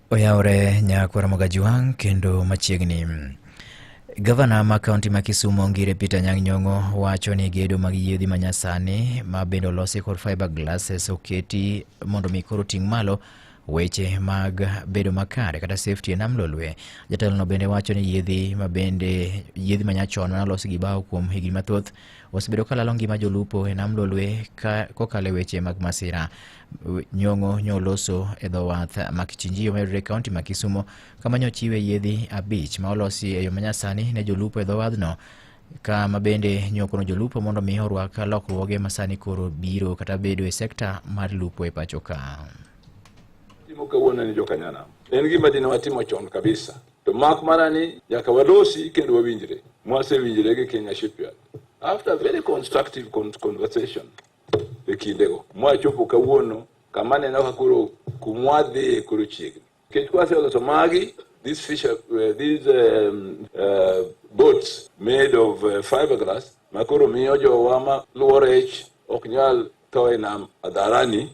Oyawre nyakwar Mogajwang' kendo machiegni. Gavana ma kaunti ma Kisumu Ngire Peter Anyang' Nyong'o wacho ni gedo mag yiedhi manyasani ma bende olosi kod fiber glasses oketi mondo mi koro ting' malo weche mag bedo makare kata safety e nam Lolwe. Jatelono bende wacho ni yiedhi ma bende yiedhi manyachon mane olos gi bao kuom higni mathoth osebedo ka lalo ngima jolupo e nam Lolwe ka kokalo e weche mag masira. Nyong'o nyoloso e dho wath ma Kichinjio mayudore e kaunti ma Kisumo kama nyochiwe yiedhi 5 ma olosi e yo manyasani ne jolupo e dho wadhno kama bende nyokono jolupo mondo mi orwak lokruoge ma sani koro biro kata bedo e sekta mar lupo e pacho ka. Timo kawuono ni jokanyanam en gima dine watimo chon kabisa, to mak mana ni nyaka walosi kendo wawinjre. Mwasewinjre gi Kenya Shipyard after very constructive conversation e kindego mwachopo kawuono kama neno ka koro kumwadhiye koro chiegni, nikech kwaseloso magi, these fish, these boats made of fiberglass ma koro miyo jowa ma luwo rech ok nyal tho e nam hadharani.